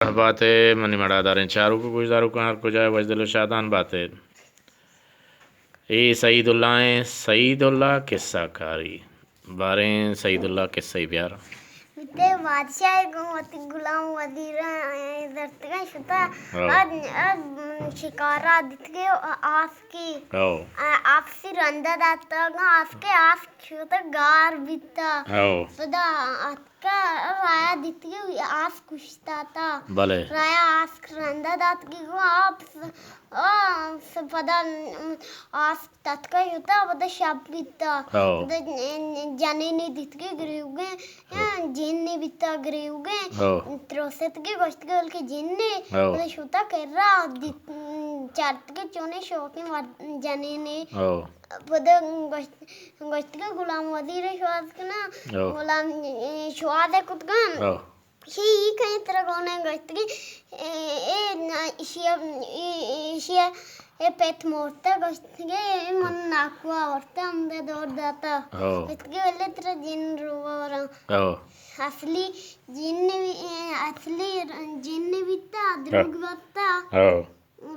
بات ئے منی مڑاداریں چاروک ءُ گوشداروکاں، ہر کجا ئے وشدل ءُ شادان بات ئے۔ اے سعید اللہ ایں، سعید اللہ قصہ کاری۔ باریں سعید اللہ قصہ ئے بیار۔ بیتے بادشاہ ءَ گوں وتی غلام وزیراں درتگاں شتا۔ ہو۔ اد، اد شکارا دیتگے آسکے۔ ہو۔ آسکی رندا داتگاں، آسکے، آسک شتا گار بیتا۔ ہو۔ پدا کہ رایا دیتگی آس کشتاتا۔ بلے۔ رایا آس رندا داتگی گو آپ س-، آ س-، پدا آس تتکا شتا، پدا شپ بیتا۔ ہو۔ پدا جنینی دیتگی گریوگیں، ہو۔ یا جنی بیتا گریوگیں۔ ہو۔ ترستگی گوشتگی بلکہ جنی۔ ہو۔ پدا شتا کرا دیت-، چارتگی چونے شوقیں مر-، جنینی۔ ہو۔ پدا گوشت، گوشتگی غلام وزیر ءَ شوہاز کناں۔ ہو۔ غلام، اے، شوہاز ءَ کتگاں۔ ہو۔ شی ای کہیں ترا گونے گوشتگی، اے، اے، نا، ایشی ءَ، اے، اے، ایشی ءَ، اے پت مورتا گوشتگی، اے من ناکوا آورتا ہمدا دور داتا۔ ہو۔ گوشتگی ولے ترا جن روبا وراں۔ ہو۔ اصلی جن بی-، اے، اصلی جن بیتا، دروگ بیتا۔ ہو۔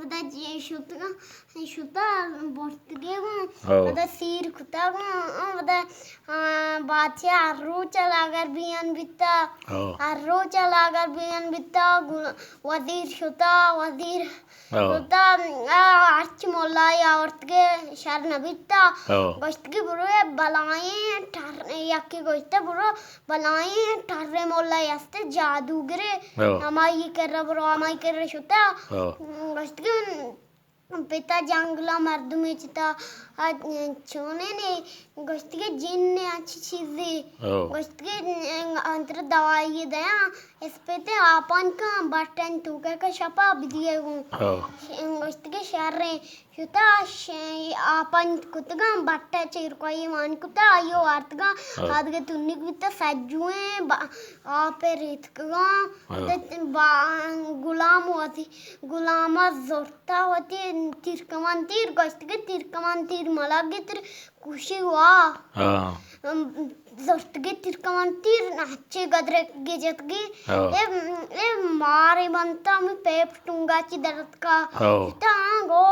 پدا جی شتگاں، شتا برتگے گوں، ہو۔ پدا سیر کتا گوں، پدا، آ، بادشاہ ہر روچ لاگر بیان بیتا، ہو۔ ہر روچ لاگر بیان بیتا، گل-، وزیر شتا، وزیر ہو۔ شتا، آ، ہرچ ملای آورتگے شر نبیتا، ہو۔ گوشتگی برو اے بلائیں ٹر، یکی گوشتا برو بلائیں ٹریں ملائے است جادوگرے، ہو۔ ہمائی کرا برو، ہمائی کرا شتا۔ ہو۔ گوشتگی پتا جنگلا مردمے چتا، آ، چونیں نے، گوشتگی جن نے انچی چیزے۔ ہو۔ گوشتگی انتر دوائی دیاں، اسپیتے آپان کن بٹن توکا شپا بدیے گوں۔ ہو۔ گوشتگی شریں۔ شتا ش-، آپاں کتگاں، بٹ ءَ چیرکوئی مان کتا، آئی ءَ وارتگاں، ہاں۔ آدگہ تنک بیتا، سجویں با-، آپ ءَ ریتکگاں۔ ہاں۔ دت با-، غلام وتی، غلام ءَ زرتا وتی تیر کمان تیر، گوشتگی تیر کمان تیر ملگی تیر کشی وا۔ ہاں۔ ام، زرتگی تیر کمان تیر، ہچے گدرے گجتگی۔ ہاں۔ اے، اے مارے بنتا، ہمیں پیپ ٹونگا چی درتکا۔ ہاں۔ تا گو۔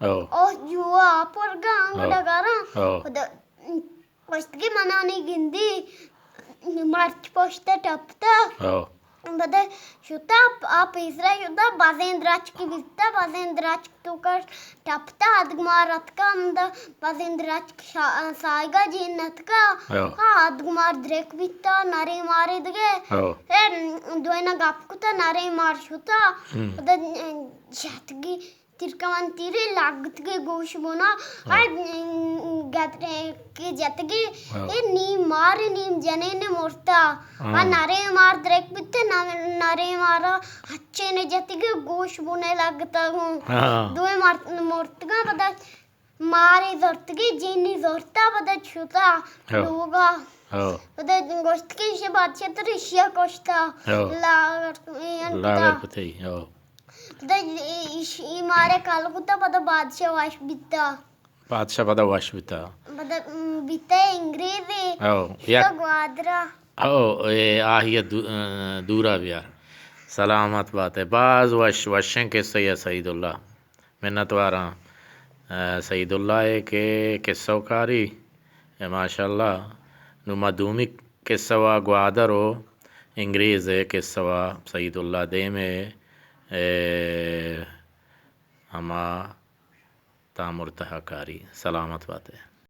او۔ او جو آپ ورگا آنگو او۔ ڈگاراں۔ او۔ پدا گوشتگی منا نی گندی مرچ پشت ٹپتا۔ او۔ پدا شتا آ پیسرا شتا بازیں درچکی بیتا، بازیں درچک توکا ٹپتا، ادگ مار اتکا ہمدا بازیں درچک شا-، سایگا جین اتکا۔ او۔ ہا، ادگ مار درک بیتا، نرے مارے دگے۔ او۔ اے دوینا گپ کتا، نرے مار شتا۔ ہم۔ پدا شتگی تیر کمان تیرے لگتگے گوش بنا، ہاں۔ آ گدرے کہ جتگے، ہاں۔ اے نیم مار نیم جنین مرتا۔ ہاں۔ آ نرے مار درک بیتے، نہ-، نرے مارا ہچے نے جتگے گوش بنے لگتا گوں۔ ہاں۔ دوئے مر-، مرتگاں پدا مارے زرتگی، جنی زرتا پدا شتا ہاں۔ لوگا۔ ہاں۔ پدا گوشتگی شی بادشاہ تر اشیا کشتا۔ ہاں۔ لاغر لاغر کتا۔ کتئی، ہاں۔ پدا ایش-، ای مارے کال کتا، پدا بادشاہ وش بیتا۔ بادشاہ پدا وش بیتا۔ پدا، م، بیتا انگریزے۔ او، شتا یک گوادرا۔ او، اے آہی دو-، دورا بیار۔ سلامت باتے۔ باز وش، وشیں قصہ یا سعید اللہ۔ منتواراں، اے، سعید اللہ ءَ کہ قصہ کاری، اے، ماشاءاللہ۔ نوں ما دومی قصہ وا گوادر و انگریز ءِ قصہ وا سعید اللہ دیم ءَ، اے، ہما تامر تہا کاری۔ سلامت باتے۔